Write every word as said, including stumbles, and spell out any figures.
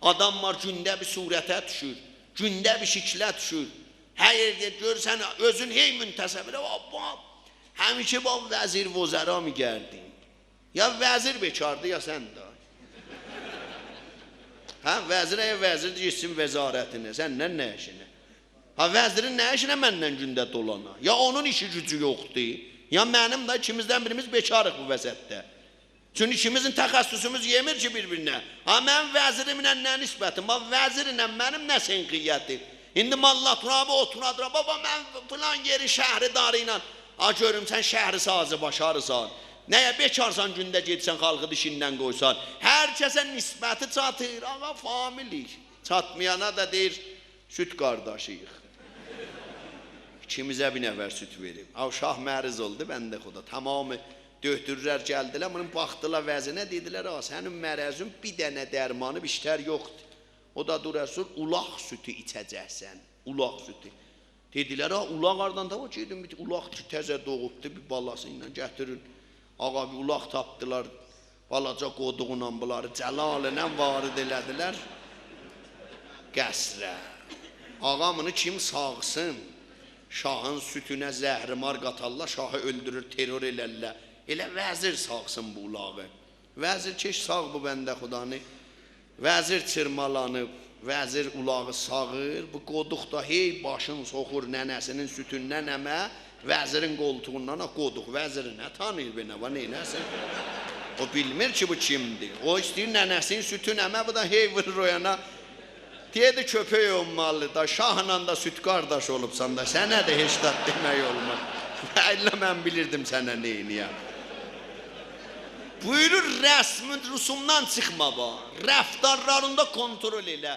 آدام وار، گونده بیر صورته دوشور، گونده بیر شکله دوشور. هر یئرده گؤرسن، اؤزون هی منتسب ائله، «بابا، همیشه با وزیر وزرا می‌گردیم.» یا وزیر بیکاردی، یا سن ده. هه، وزیر، اگر وزیردی، گئتسین وزارتینه، سنن نه ایشینه؟ ها، وزیرین نه ایشینه منن گونده دولانا؟ یا اونون ایشی گوجو یوخدور، یا منیم ده، ایکیمیزدن بیریمیز بیکاریق بو وسطده. چونکی ایکیمیزین تخصصوموز یئمیر کی بیر-بیرینه. ها، من وزیریمله نه نسبتیم؟ ها، وزیرله منیم نه سنخیتیم؟ ایندی ملا ترابی اوتورادیرا، «بابا، من فلان یئرین شهرداری ایله.» آ، گؤروم سن شهرسازی باشاریرسان. نییه بیکارسان، گونده گئدیسن خالقی دا ایشیندن قویسان؟ هر کسه نسبتی چاتیر، آقا، فامیلیک. چاتمایانا دا دئییر، سود قارداشییق. ایکیمیزه بیر نفر سود وئریب. آ، شاه مریض اولدو، بنده خدا. تمامی دؤکتورلر گلدیلر، بونون باخدیلار وضعینه، دئدیلر، «آ، سنین مرضین بیر دنه درمانی بیشتر یوخدور. او دا دور اصول، اولاغ سودو ایچه‌جکسن، اولاغ سودو.» دئدیلر، «آ، اولاغ هاردان تاپاق؟» گئدین بیر اولاغ کی تزه دوغوبدو، بیر بالاسی ایله گتیرین. آقا، بیر اولاغ تاپدیلار، بالاجا قودوغونان بونلاری جلالینن وارد ائله‌دیلر قصره. آقا، بونو کیم ساغسین؟ شاهین سوتونه زهرمار قاتارلار، شاهی اؤلدورور، ترور ائلرلر. ائله وزیر ساغسین بو اولاغی. وزیر کی ساغ بو بنده خدانی. وزیر چیرمالانیب، وزیر اولاغی ساغیر. بو قودوق دا هی باشین سوخور ننه‌سینین سوتوندن امه، وزیرین قولتوغوندان. آ، قودوق وزیری نه تانیییر بئله، وا، نئینه‌سین؟ او بیلمیر کی بو کیمدیر. او ایسته‌ییر ننه‌سینین سوتون امه، بو دا هی وورور او یانا. دئدی، کؤپک اولمالی دا، شاهلا دا سود قارداش اولوبسان دا، سنه ده هئچ زاد دئمک اولماز. والله من بیلیردیم سنه نئینییم. بویورور، رسم و رسومدان چیخما، باخ. رفتارلاریندا کنترل ائله.